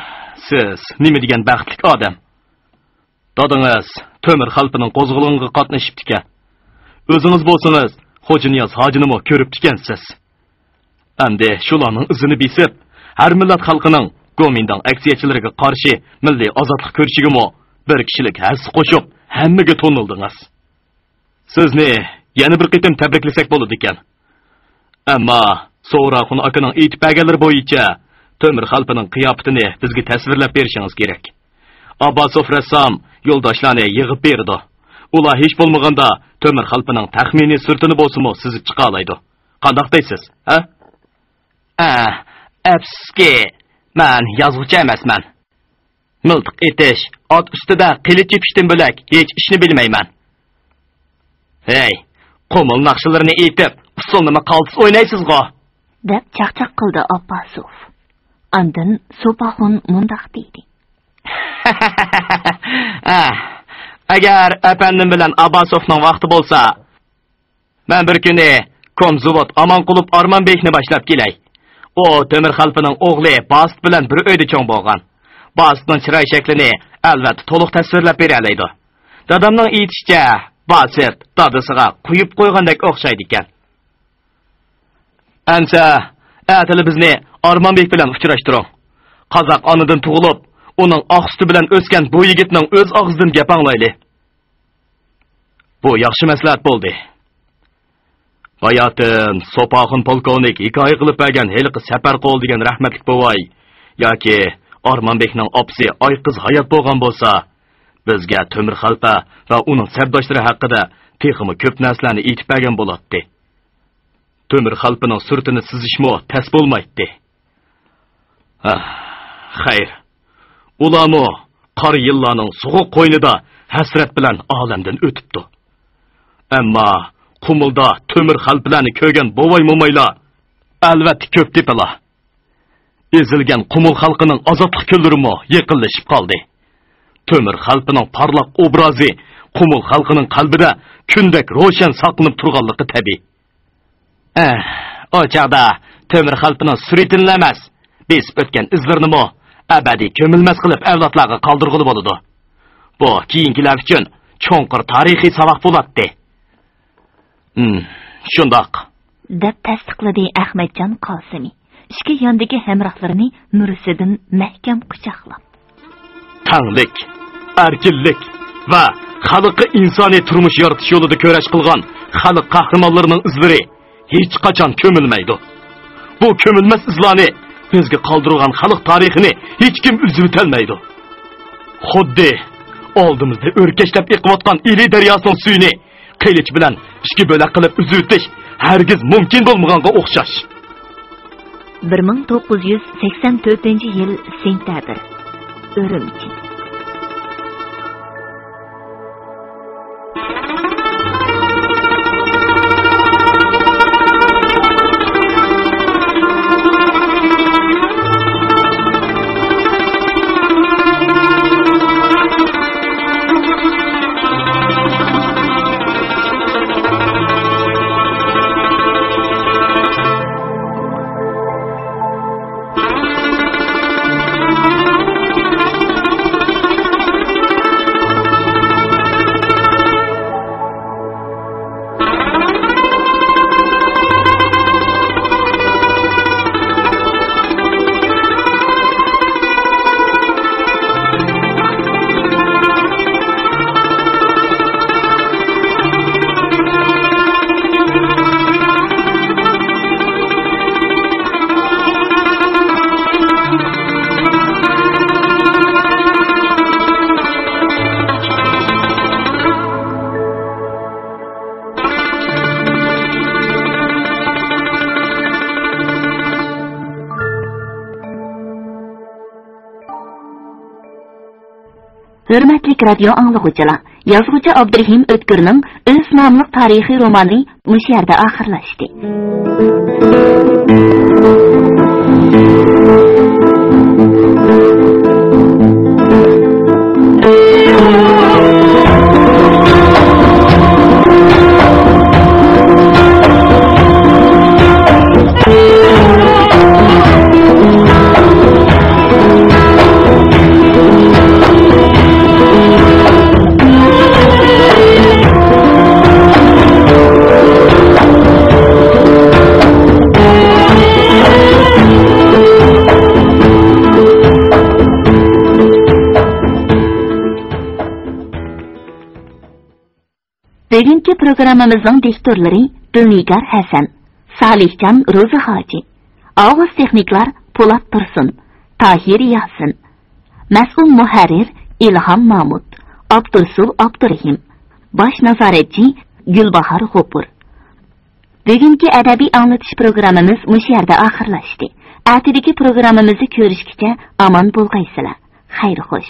سىز نېمە دېگەن بەختلىك ئادەم. دادىڭىز تۆمۈر خەلپىنىڭ قوزغىلىڭىغا قاتنىشىپتىكەن. ئۆزىڭىز بولسىڭىز خوجانىياز ھاجىنىمۇ كۆرۈپتىكەنسىز. ئەمدى شۇلارنىڭ ئىزىنى بېسىپ، ھەر مىللەت خەلقىنىڭ گومىنداڭ ئەكسىيەتچىلىرىگە قارشى مىللىي ئازادلىق كۈرىشىگىمۇ بىر كىشىلىك ھەسسە قوشۇپ، ھەممىگە تونۇلدىڭىز. سىزنى يەنە بىر قېتىم تەبرىكلىسەك بولىدىكەن. ئەمما سوۋراخۇن ئاكىنىڭ ئېيتىپ بەرگەنلىرى بويىچە تۆمۈر خەلپىنىڭ قىياپىتىنى بىزگە تەسۋىرلەپ بېرىشىڭىز كېرەك. ئابباسوف رەسسام يولداشلارنى يىغىپ بېرىدۇ. ئۇلار ھېچ بولمىغاندا تۆمۈر خەلپىنىڭ تەخمىنىي سۈرىتىنى بولسىمۇ سىزىپ چىقالايدۇ. قانداق دەيسىز، ھە؟ ئە، ئەپسۇسكى، مەن يازغۇچى ئەمەسمەن. مىلتىق ئېتىش، ئات ئۈستىدە قىلىچ چېپىشتىن بۆلەك ھېچ ئىشنى بىلمەيمەن. ھەي، قۇمۇل ناخشىلىرىنى ئېيتىپ، ئۇسسۇلنىمۇ قالتىس ئوينايسىزغۇ؟ دەپ چاقچاق قىلدى ئابباسوف. ئاندىن سوپاخۇن مۇنداق دېدى. ئە، ئەگەر ئەپەندىم بىلەن ئابباسوفنىڭ ۋاقتى بولسا، مەن بىر كۈنى كومزاۋود ئامانقۇلۇپ ئارمانبېكنى باشلاپ كېلەي. ئۇ تۆمۈر خەلپىنىڭ ئوغلى باسىت بىلەن بىر ئۆيدە چوڭ بولغان. باسىتنىڭ چىراي شەكلىنى ئەلۋەتتە تولۇق تەسۋىرلەپ بېرەلەيدۇ. دادامنىڭ ئېيتىشىچە، باسىت دادىسىغا قويۇپ قويغاندەك ئوخشايدىكەن. ئەمسە، ئەتىلا بىزنى ئارمانبېك بىلەن ئۇچراشتۇرۇڭ. قازاق ئانىدىن تۇغۇلۇپ، ئۇنىڭ ئاق سۈتى بىلەن ئۆسكەن بۇ يىگىتنىڭ ئۆز ئاغزىدىن گەپ ئاڭلايلى. بۇ ياخشى مەسلىھەت بولدى. باياتىن سوپاخۇن پولكوۋنىك ھېكايە قىلىپ بەرگەن ھېلىقى سەپەرقۇل دېگەن رەھمەتلىك بوۋاي ياكى ئارمانبېكنىڭ ئاپىسى ئايقىز ھايات بولغان بولسا، بىزگە تۆمۈر خەلپە ۋە ئۇنىڭ سەپداشلىرى ھەققىدە تېخىمۇ كۆپ نەرسىلەرنى ئېيتىپ بەرگەن بولاتتى. تۆمۈر خەلپىنىڭ سۈرىتىنى سىزىشمۇ تەس بولمايتتى. ھە، خەير. ئۇلارمۇ قارا يىللارنىڭ سوغۇق قوينىدا ھەسرەت بىلەن ئالەمدىن ئۆتۈپتۇ. ئەمما قۇمۇلدا تۆمۈر خەلپىلەرنى كۆرگەن بوۋاي-مومايلار ئەلۋەتتە كۆپ تېپىلا. ئېزىلگەن قۇمۇل خەلقىنىڭ ئازادلىق كۈنلىرىمۇ يېقىنلىشىپ قالدى. تۆمۈر خەلپىنىڭ پارلاق ئوبرازى قۇمۇل خەلقىنىڭ قەلبىدە كۈندەك روشەن ساقلىنىپ تۇرغانلىقى تەبىئىي. ئەھ، ئۇ چاغدا تۆمۈر خەلپىنىڭ سۈرىتىنىلا ئەمەس، بېسىپ ئۆتكەن ئىزلىرىنىمۇ ئەبەدىي كۆمۈلمەس قىلىپ ئەۋلادلارغا قالدۇرغىلى بولىدۇ. بۇ كېيىنكىلەر ئۈچۈن چوڭقۇر تارىخىي ساۋاق بولاتتى. ھىم، شۇنداق. دەپ تەستىقلىدى ئەخمەتجان قاسىمى، ئىككى ياندىكى ھەمراھلىرىنى نۇرىسىدىن مەھكەم قۇچاقلاپ. تەڭلىك، ئەركىنلىك ۋە خەلققە ئىنسانىي تۇرمۇش يارىتىش يولىدا كۈرەش قىلغان خەلق قەھرىمانلىرىنىڭ ئىزلىرى ھېچقاچان كۆمۈلمەيدۇ. بۇ كۆمۈلمەس ئىزلارنى بىزگە قالدۇرغان خەلق تارىخىنى ھېچكىم ئۈزۈۋېتەلمەيدۇ. خۇددى ئالدىمىزدا ئۆركەشلەپ ئېقىۋاتقان ئىلى دەرياسىنىڭ سۈيىنى قىلىچ بىلەن ئىككى بۆلەك قىلىپ ئۈزۈۋېتىش ھەرگىز مۇمكىن بولمىغانغا ئوخشاش. بىر مىڭ توققۇز يۈز سەكسەن تۆتىنچى يىل سېنتەبىر، ئۈرۈمچى. ھۆرمەتلىك رادىيو ئاڭلىغۇچىلار، يازغۇچى ئابدۇرېھىم ئۆتكۈرنىڭ ئۆز ناملىق تارىخىي رومانى مۇشۇ يەردە ئاخىرلاشتى. بۈگۈنكى پروگراممىمىزنىڭ دىكتورلىرى دىلنىگار ھەسەن، سالىھجان روزى ھاجى، ئاۋاز تېخنىكلار پولات تۇرسۇن، تاھىر ياسىن، مەسئۇل مۇھەررىر ئىلھام مامۇت، ئابدۇرسۇل ئابدۇرېھىم، باش نازارەتچى گۈلباھار غوپۇر. بۈگۈنكى ئەدەبىي ئاڭلىتىش پروگراممىمىز مۇشۇ يەردە ئاخىرلاشتى. ئەتىدىكى پروگراممىمىزدا كۆرۈشكىچە ئامان بولغايسىلەر. خەير خوش.